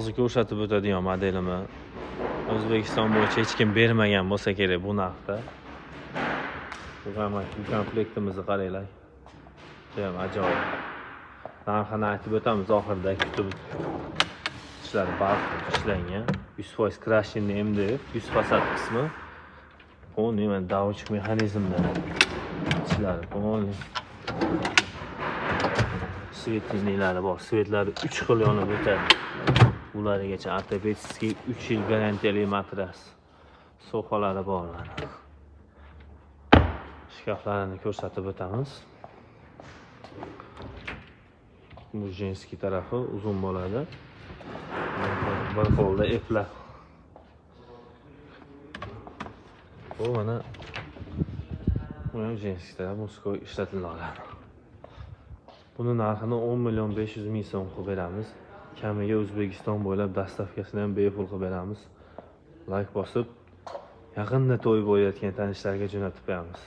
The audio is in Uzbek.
Hozir ko'rsatib o'tadigan modelimi O'zbekiston bo'yicha hech kim bermagan bo'lsa kerak bu narxda. Bu komplektimizni qaranglar. Juda ajoyib. Narxini aytib o'tamiz oxirida, kutib ishlari barqib ishlangan. 100% krashinli MDF, 100 fasad qismi. Полный mana davchik mexanizmda. Ishlari полный. Svetlilari bor. Svetlari 3 xil yonib o'tadi. Ulargacha ortopedический 3 yil garantiyali matras. So'falari bor mana. Shkaflarini ko'rsatib o'tamiz. Bu женский tarafi uzun bo'ladi. Bir qo'lda epla. Bu mana bu ham женский taraf, мужской ishlatiladi. Buni narxini 10 million 500 ming so'm qilib beramiz. Kamiga O'zbekiston bo'ylab dastavkasini ham bepul qilib beramiz. Like bosib, yaqinda to'y bo'layotgan tanishlarga jo'natib qo'yamiz.